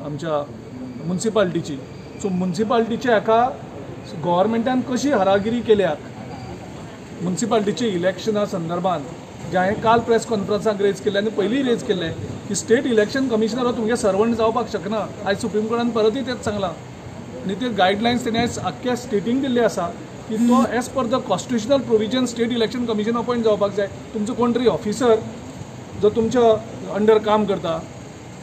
आमच्या मुन्सिपाल्टीची. सो मुन्सिपाल्टीच्या हाका गव्हर्मेंटान कशी हरागिरी केल्या मुन्सिपाल्टीचे इलेक्शना संदर्भात, जे हांवें काल प्रेस कॉन्फरन्साक रेज केल्लें आनी पयलींय रेज केल्लें की स्टेट इलेक्शन कमिशनर हो तुमगे सर्वंट जावपाक शकना. आयज सुप्रीम कोर्टान परतूय तेंच सांगलां आनी ते गायडलायन्स तेणी आयज आख्ख्या स्टेटींक दिल्ले आसा की तो as per the constitutional provision state election commission appoint जावपाक जाय. तुमचो कोण तरी ऑफिसर जो तुमच्या अंडर काम करता,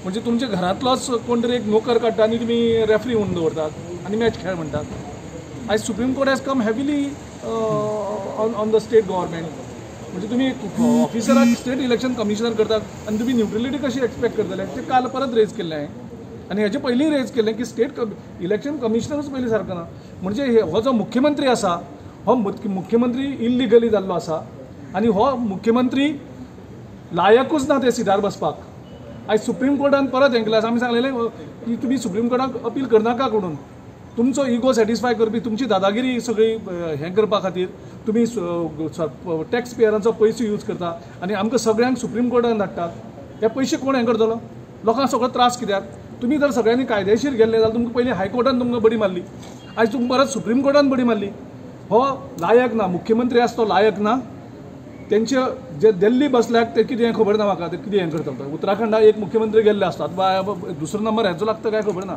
म्हणजे तुमच्या घरांतलोच कोण तरी एक नोकर काडटा आनी तुमी रेफ्री म्हणून दवरतात आनी मॅच खेळ म्हणटात. आयज Supreme Court has come heavily on the state government. म्हणजे तुमी ऑफिसराक स्टेट इलेक्शन कमिशनर करतात आनी तुमी न्युट्रलिटी कशी एक्सपेक्ट करतले? ते काल परत रेज केल्लें हांवें आनी हेजे पयलीं रेज केल्लें की स्टेट इलेक्शन कमिशनरूच पयलीं सारको ना. म्हणजे हो जो मुख्यमंत्री आसा हो मुख्यमंत्री इल्लिगली जाल्लो आसा आनी हो मुख्यमंत्री लायकूच ना ते सिटार बसपाक. आयज सुप्रीम कोर्टान परत हें केलें आसा. आमी सांगलेलें की तुमी सुप्रीम कोर्टाक अपील करनाका म्हणून, तुमचो इगो सॅटिस्फाय करपी तुमची दादागिरी सगळी हें करपा खातीर तुमी टॅक्स पेयरांचो पयसो यूज करता आनी आमकां सगळ्यांक सुप्रीम कोर्टान धाडटात. हे पयशे कोण हें करतलो? लोकांक सगळो त्रास कित्याक? तुमी जर सगळ्यांनी कायदेशीर गेल्ले जाल्यार तुमकां पयलीं हायकोर्टान तुमकां बडी मारली, आयज तुमकां परत सुप्रीम कोर्टान बडी मारली. हो लायक ना, मुख्यमंत्री आसा तो लायक ना. तेंचे जे दिल्ली बसल्याक ते कितें खबर ना म्हाका, ते कितें हें करता. उत्तराखंडाक एक मुख्यमंत्री गेल्ले आसतात, दुसरो नंबर हेचो लागता काय खबर ना.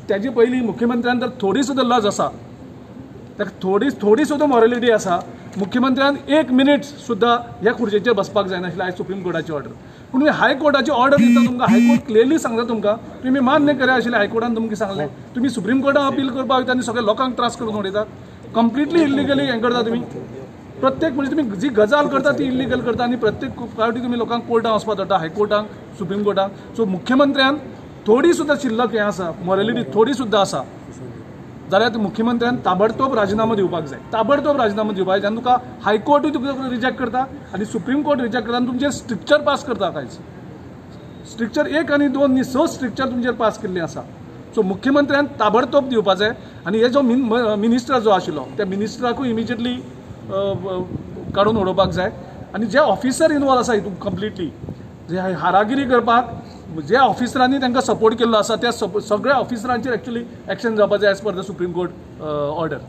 तेजे पयलीं मुख्यमंत्र्यान तर थोडी सुद्दां लज आसा, ताका थोडी थोडी सुद्दां मॉरलिटी आसा. मुख्यमंत्र्यान एक मिनीट सुद्दां ह्या खुर्चेचेर बसपाक जायनाशिल्लें आयज सुप्रीम कोर्टाची ऑर्डर. पूण तुमी हायकोर्टाची ऑर्डर दिता, तुमकां हायकोर्ट क्लियरली सांगता तुमकां, तुमी मान्य करा आशिल्लें हायकोर्टान तुमकां सांगलें, तुमी सुप्रीम कोर्टान अपील करपाक वयता आनी सगळे लोकांक त्रास करून उडयतात. कंप्लिटली इल्लिगली हें करता तुमी. प्रत्येक म्हणजे तुमी जी गजाल करता ती इल्लिगल करता आनी प्रत्येक फावटी तुमी लोकांक कोर्टान वचपाक पडटा, हायकोर्टाक, सुप्रीम कोर्टाक. सो मुख्यमंत्र्यान थोडी सुद्दां शिल्लक हें आसा, मॉरलिटी थोडी सुद्दां आसा जाल्यार मुख्यमंत्र्यान ताबडतोब राजिनामो दिवपाक जाय, ताबडतोब राजिनामो दिवपाक जाय. आनी तुका हायकोर्टूय तुका रिजेक्ट करता आनी सुप्रीम कोर्ट रिजेक्ट करता आनी तुमचेर स्ट्रिक्चर पास करता. कांयच स्ट्रिक्चर 1 आनी 2 न्ही, 6 स्ट्रिक्चर तुमचेर पास केल्ले आसा. सो मुख्यमंत्र्यान ताबडतोब दिवपाक जाय आनी हे जो मिनिस्टर जो आशिल्लो त्या मिनिस्टराकूय इमिजिएटली काडून उडोवपाक जाय. आनी जे ऑफिसर इनवॉल्व आसा हितून कंप्लिटली जे हारागिरी करपाक जे ऑफिसरांनी तांकां सपोर्ट केल्लो आसा त्या सगळ्या ऑफिसरांचेर एक्चुअली एक्शन जावपाक जाय as per the Supreme Court order.